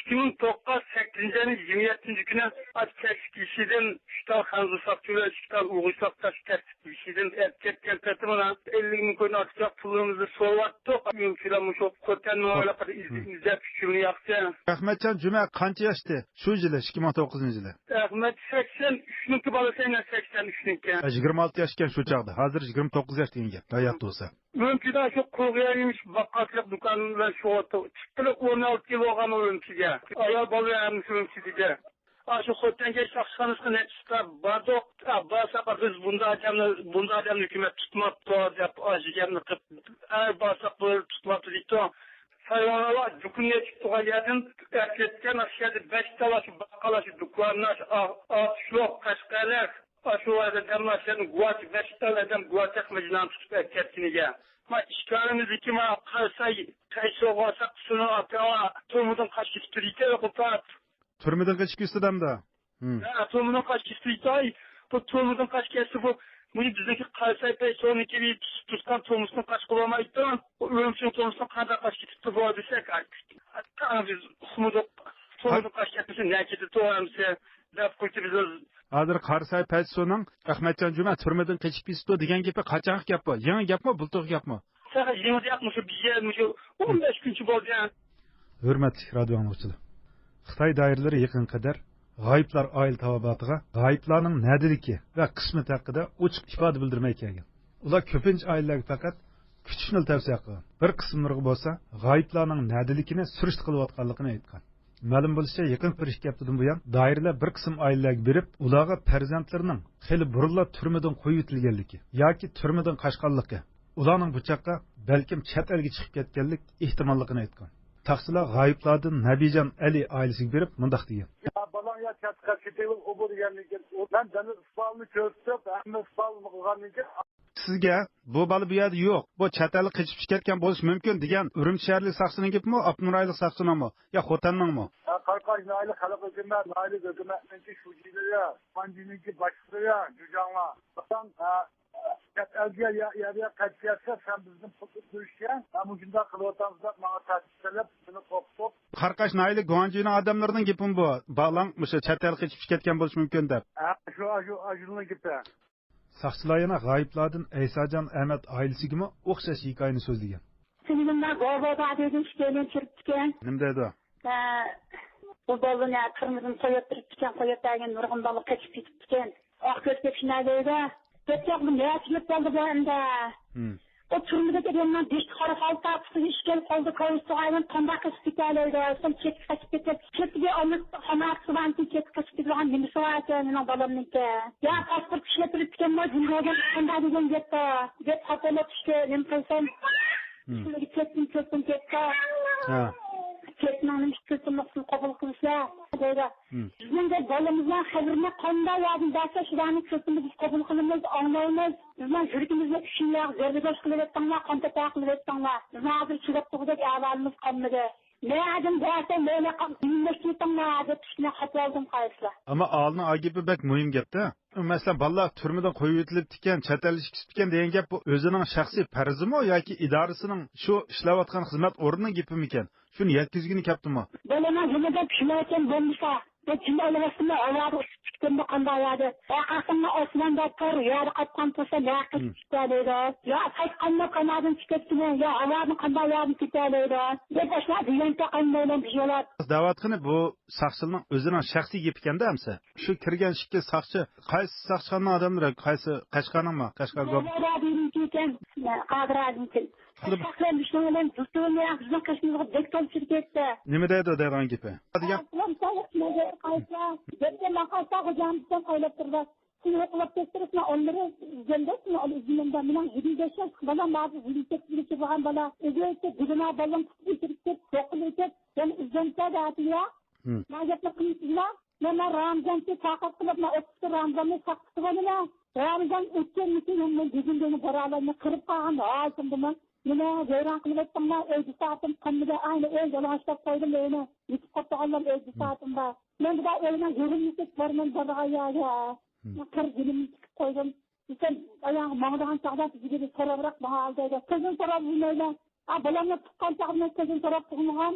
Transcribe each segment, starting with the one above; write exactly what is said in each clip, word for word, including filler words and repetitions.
ئىككى مىڭ توققۇز، سەككىزىنچى ئاينىڭ يىگىرمە يەتتىنچى كۈنى ئاشۇ تەكلىپ يېشىدىن ئۈچ تال خەنزۇ ساقچى بىلەن ئىككى تال ئوغۇز ساقچى ئاشۇ تەكلىپ يېشىدىن ئەپ كەتكەن پېتى مانا ئەللىك مىڭ كويدىن ئارتۇقراق پۇلىمىزنى سوراۋاتتۇق. ئۈرۈمچىدە مۇشۇ خوتەننىڭ ھوي. ھاراقىدا ئىز-، ئىزدەپ ئۈچ يىلنى ياقتى. ئەخمەتجان جۈمە قانچە ياشتى شۇ يىلى، ئىككى مىڭ توققۇزىنچى يىلى؟ ئەخمەت سەكسەن ئۈچنىڭكى بالىسى، ئەينەن سەكسەن ئۈچنىڭكى. ھە، يىگىرمە ئالتە ياش ئىكەن شۇ چاغدا. ھازىر يىگىرمە توققۇز ياش دېگەن گەپ، ھاياتتا بولسا. ئۈرۈمچىدە شۇ قۇرۇق يېرىم يېمىش باققاچىلىق دۇكانى بىلەن شۇغۇللىنىپ چىققىلى ئون ئالتە يىل بولغان ئۈرۈمچىگە. ئايال بالا ھەممىسى ئۈرۈمچىدە. ئاشۇ خوتەنگە ساقچىخانىسىغا نەچچە قېتىم باردۇق. ئا، بارساق، بىز بۇنداق ئادەمنى، بۇنداق ئادەمنى ھۆكۈمەت تۇتماپتۇ دەپ، ئاشۇ گەپنى قىلىپ، ئەي، بارساق، بۇ تۇتماپتۇ دەيتتۇق. سايۋانلار جۇكۇننى ئېچىپ تۇرغان يەردىن ئەكەتكەن، ئاشۇ يەردە بەش تال ئاشۇ باققال، ئاشۇ دۇكانلار، ئا-، ئاتۇشلۇق، قەشقەرلەر، ئاشۇ ئادەملەر سەن گۇۋاچ، بەش تال ئادەم گۇۋاچاق مەجنان تۇتۇپ ئەكەتكىنىگە. ما ئىشكارىمىزدىكى ما قارىساي، قايسى ئوغۇرساق سۇنىڭ ئاپىغا تۇرمىدىن قاچ كېتىپتۇ دېيىتە، قوپات. تۈرمىدىن قېچىپ كېتىدۇ ئەمدى. ھە، تۇرمىدىن قاچ كېتىپتۇ. ئاي، بۇ تۇرمىدىن قاچ كەتسە، بۇ، بۇ بىزنىڭكى قارىساي پەيسونىڭكى بىر تۇتقان تۇرمىسىدىن قاچقىلى بولمايتتى. بۇ ئۈرۈمچىنىڭ تۇرمىسىدىن قانداق قاچ كېتىپتۇ بۇ دېسەك، ئاي، بىز ئۇقمىدۇق. تۇرمىدىن قاچ كەتمىسە، نەگە كېتىدۇ ئەمسە دەپ قويدى بىز. ھازىر قارىساي پەيسونىڭ ئەخمەتجان جۈمە تۈرمىدىن قېچىپ كېتىپتۇ دېگەن گېپى قاچانقى گەپ بۇ؟ يېڭى گەپمۇ، بۇلتۇرقى گەپمۇ؟ سەن يېڭى گەپمۇ، شۇ بىر يىل، مۇشۇ ئون بەش كۈنچە بولدى. ھۆرمەتلىك رادىيو ئاڭلىغۇچىلار، خىتاي دائىرىلىرى يېقىنغا قەدەر غايىبلار ئائىلە تاۋابىئاتىغا غايىبلارنىڭ نەدىلىكى ۋە قىسمىتى ھەققىدە ئوچۇق ئىپادە بىلدۈرمەي كەلگەن. ئۇلار كۆپىنچە ئائىلىلەرگە پەقەت كۈتۈشنىلا تەۋسىيە قىلغان. بىر قىسىملىرىغا بولسا غايىبلارنىڭ نەدىلىكىنى سۈرۈشتە قىلىۋاتقانلىقىنى ئېيتقان. مەلۇم بولۇشىچە، يېقىنقى بىر ئىككى ھەپتىدىن بۇيان دائىرىلەر بىر قىسىم ئائىلىلەرگە بېرىپ، ئۇلارغا پەرزەنتلىرىنىڭ خېلى بۇرۇنلا تۈرمىدىن قويۇۋېتىلگەنلىكى ياكى تۈرمىدىن قاچقانلىقى، ئۇلارنىڭ بۇ چاغقا بەلكىم چەت ئەلگە چىقىپ كەتكەنلىك ئېھتىماللىقىنى ئېيتقان. ساقچىلار غايىبلاردىن نەبىجان ئەلى ئائىلىسىگە بېرىپ مۇنداق دېگەن. يا بالاڭ يا چەتكە كېتىۋېلىپ ئۇ بۇ دېگەندىن كېيىن، ئۇ مەن دەل ئىسپاتنى كۆرسىتىپ، ھەممە ئىسپاتنى قىلغاندىن كېيىن، سىزگە بۇ بالا بۇ يەردە يوق، بۇ چەت ئەلگە قېچىپ كەتكەن بولۇشى مۇمكىن دېگەن ئۈرۈمچى شەھەرلىك ساقچىنىڭ گېپىمۇ، ئاپتونوم رايونلۇق ساقچىنىڭمۇ يا خوتەننىڭمۇ؟ ھە، قاراقاش ناھىيەلىك خەلق ھۆكۈمەت، ناھىيەلىك ھۆكۈمەتنىڭكى شۇجىلىرى، مانجىنىڭكى باشلىقلىرى، جۇجاڭلار. ساڭ، ھە، چەت ئەلگە يا، يا، يا قاچىپ كەتسە، سەن بىزدىن پۇل ئۈزۈشكە، ھە، مۇشۇنداق قىلىۋاتامسىز دەپ ماڭا تەھدىت سېلىپ، مېنى قورقۇتۇپ. قاراقاش ناھىيەلىك گۇاڭجىنىڭ ئادەملىرىنىڭ گېپىمۇ بۇ؟ بالاڭ مۇشۇ چەت ئەلگە قېچىپ كەتكەن بولۇشى مۇمكىن دەپ. ھە، شۇ، شۇ، ئاشۇنىڭ گېپى. ساقچىلار يەنە غايىبلاردىن ئەيساجان ئەمەت ئائىلىسىگىمۇ ئوخشاش ھېكايىنى سۆزلىگەن. سىنىمدا گوبودا دېدى، ئىككىيلەن كىرىپتىكەن. نېمە دەيدۇ؟ ھە، بۇ بالىنى تۈرمىدىن قويۇپ بېرىپتىكەن، قويۇپ بەرگەن نۇرغۇن بالا قېچىپ كېتىپتىكەن. ئاق كۆز كېتىشمە دەيدۇ. كەتسەك بۇ نەچچە يىل بولدى بۇ ئەمدى. ھىم. ئۇ تۈرمىدىكى ئادەمنىڭ بېشى قارا قالپاق، پۇتى ئىشكەل قالدى، كاۋىسى سۇغايدىن قانداق قېچىپ كېتەلەيدۇ؟ سەن كېتىپ قېچىپ كېتىپ، كېتىدۇ، ئانا، ئانا ئاپىسى بارمىكىن، كېتىپ قېچىپ كېتىدىغان نېمىسى باركەن مېنىڭ بالامنىڭكى؟ يا پاسپورت ئىشلەپ بېرىپتىكەنمۇ، جىنگەگە قانداق دېگەن گەپتە، دەپ خاپا بولۇپ ئىشكە نېمە قىلسام، ھىم. ئىشلىرىگە كەتتىم، كەتتىم، كەتتى. ھە. كەتنىڭ نېمە ئۈچۈن كېتىملىقسىنى قوبۇل قىلسا، دەيدۇ. ھىم. بىزنىڭ دە بالىمىزنىڭ خەۋىرىنى قانداق يەردىن بەرسە، شۇلارنى كۆرسىمۇ بىز قوبۇل قىلىمىز، ئاڭلايمىز. بىزنىڭ يۈرىكىمىزنى ئۈچۈنلەر زەردىگەش قىلىۋەتتىڭلار، قان تۆپە قىلىۋەتتىڭلار. بىزنىڭ ھازىر چىداپ تۇرغۇدەك ئەھۋالىمىز قالمىدى. نەدىن بەرسە، مەيلى قان نېمىشكىتىڭلار دەپ ئۈستىنى قاپلالدىم قايسىلار. ئەمما ئالىنىڭ ئاگېپى بەك مۇھىم گەپتە. مەسىلەن، بالىلار تۈرمىدىن قويۇۋېتىلىپتىكەن، چەت ئەلگە چىقىپتىكەن دېگەن گەپ، بۇ ئۆزىنىڭ شەخسىي پەرىزىمۇ ياكى ئىدارىسىنىڭ شۇ ئىشلەۋاتقان خىزمەت ئورنىنىڭ گېپىمىكەن؟ شۇنى يەتكۈزگىنى كەپتىمۇ؟ بالىنىڭ يېنىدا كىشىلەركەن بولمىسا، بۇ جىن ئالۋاستىمۇ ھاۋادا ئۇچۇپ چىقتىمۇ قانداق يەردە؟ ئارقاسىدىن ئاسماندا تار يەردە قاتقان تۇرسا، نەگە قېچىپ كېتەلەيدۇ؟ يا قايتقانمۇ كانادىن چىقىپتىمۇ؟ يا ھاۋادىن قانداق يەردىن كېتەلەيدۇ؟ دەپ ئاشۇنداق دېگەنچە قايمايلا بىز يوللاپ. دەۋاتقىنى بۇ ساقچىلارنىڭ ئۆزىنىڭ شەخسىي گېپىكەندە ئەمسە. شۇ كىرگەن ئىككى ساقچى قايسى ساقچىخانىنىڭ ئادەملىرى، قايسى قەشقەرنىڭمۇ؟ قەشقەر گوب-، قادىر ئادىمنىڭكى ئىكەن، قادىر ئادىمنىڭكى. قىلىپ، شەخسەن بىشنىڭ بىلەن دوستۇم يا بىزنىڭ قېشىمىزغا بەك تولا چۈشۈپ كەتتى. نېمە دەيدۇ دەيدىغان گېپى؟ دېگەن. قايسا، دەپتە ماقالسا خوجامدىن قايلاپ تۇرىدۇ. سېنى يوقلاپ كەتتۈرۈپ، مەن ئانىلىرى ئىزدەمدە، سېنى ئانا ئىزدىمەمدە. مېنىڭ ھېلى ياشاش بالام باردا، ھېلى كەتكىلى كېلىدىغان بالا. ئۆزى ئۆتۈپ، بىلىنا بالام تۇتۇپ ئۆتۈرۈپ كەت، يوقىلىپ كەت. يەنە ئىزدەمسە دەتىلا. ھىم. مەن گەپنى قىلىسىزلا. مەن، مەن رامزانچە تاقەت قىلىپ، مەن ئوتتۇزى رامزاننى ساقلىتىۋالىمەن. رامزان ئۆتكەن مېتىن مەن بۈگۈن بۇنى بارالماي قىرىپ قالغان ھالىتىمدىمەن. مېنى ۋەيران قىلىۋەتتىڭلار، ئۆي بىساتىم قالمىدى، ئەينى ئۆي يالىڭاچلاپ قويدۇم ئۆينى. يېتىپ قاپتىغانلار ئۆي بىساتىمدا. مەن بۇدا ئۆينىڭ يېرىمىنى سېتىپ بارىمەن بارىدىغان يەرگە. مم. قىر گېلىمنى تىكىپ قويدۇم. دېسەم، ئاياغ ماڭىدىغان چاغدا بىزگە بىر سوراپراق ماڭا ئالدى دەپ. كۆزۈم سوراپ يۈرمەيمەن. ئا، بالامنى تۇغقان چاغدا مەن كۆزۈم سوراپ تۇغمىغان.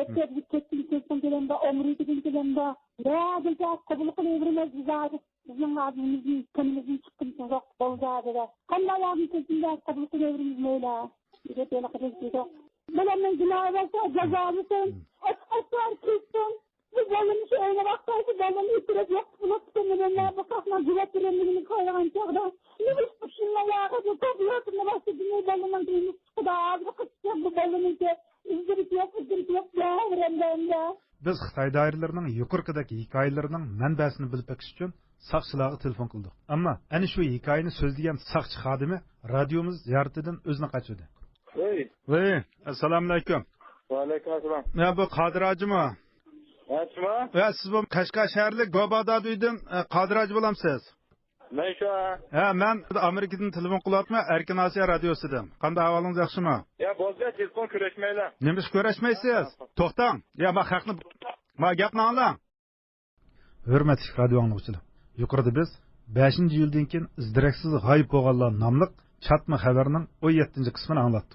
يەتتە يەتمىش كەتكىن كەتكىن كېلەمدۇ، ئامېرىكىدىن كېلەمدۇ. نەدىكى قوبۇل قىلىۋېرىمىز بىز ھازىر. بىزنىڭ ھازىر نېمىزنى، كۈنىمىزنى چىققىنى يوق، بولدى ھازىر. قانداق ياردىن كەلسىن، قوبۇل قىلىۋېرىمىز مەيلى. دەپ ھېلىقى دېدۇق. بۇلارنىڭ گۇناھى بولسا جازالىسۇن. ئەسقەر كەتسۇن. بۇ بالىنى شۇ ئويناپ باقسا، شۇ بالىنى ئېتىرىپ يوق بولۇپتۇ. مەن بۇ خەقنىڭ جۈرئەت بېرەلمىگىنىنى قايغان چاغدا. نېمە ئىش قىلىشىمنى ياغىدا، تەبىئەتىمنى باشقا دۇنيا بالىنىڭ دېيىمىز چىقىدۇ. ھازىر قىلىپ بۇ بالىنىڭكى ئىزدىرىپ يوق، ئىزدىرىپ يوق، دەۋېرەمدە ئەمدى. بىز خىتاي دائىرىلىرىنىڭ يۇقىرىقىدەك ھېكايىلىرىنىڭ مەنبەسىنى بىلىپ بېقىش ئۈچۈن ساقچىلارغا تېلېفون قىلدۇق. ئەمما ئەنە شۇ ھېكايىنى سۆزلىگەن ساقچى خادىمى رادىيومىز زىيارىتىدىن ئۆزىنى قاچۇردى. ۋەي. ۋەي، ئەسسالامۇئەلەيكۇم. ۋەئەلەيكۇم ئەسسالام. يا، بۇ قادىر ھاجىمۇ؟ ھە، شۇمۇ؟ ۋە سىز بۇ قەشقەر شەھەرلىك گوبادا ئۆيدىن، ئە، قادىر ھاجى بولامسىز؟ مەن شۇ. ھە، مەن ئامېرىكىدىن تېلېفون قىلىۋاتىمەن، ئەركىن ئاسىيا رادىيوسىدىن. قانداق ئەھۋالىڭىز، ياخشىمۇ؟ يا، بولدى، تېلېفون كۆرۈشمەيلى. نېمە ئىش كۆرۈشمەيسىز؟ توختاڭ. يا، ما خەقنى، ما گەپنى ئاڭلاڭ. ھۆرمەتلىك رادىيو ئاڭلىغۇچىلار، يۇقىرىدا بىز بەشىنچى ئىيۇلدىن كېيىن ئىز دېرەكسىز غايىب بولغانلار ناملىق چاتما خەۋەرنىڭ ئون يەتتىنچى قىسمىنى ئاڭلاتتۇق.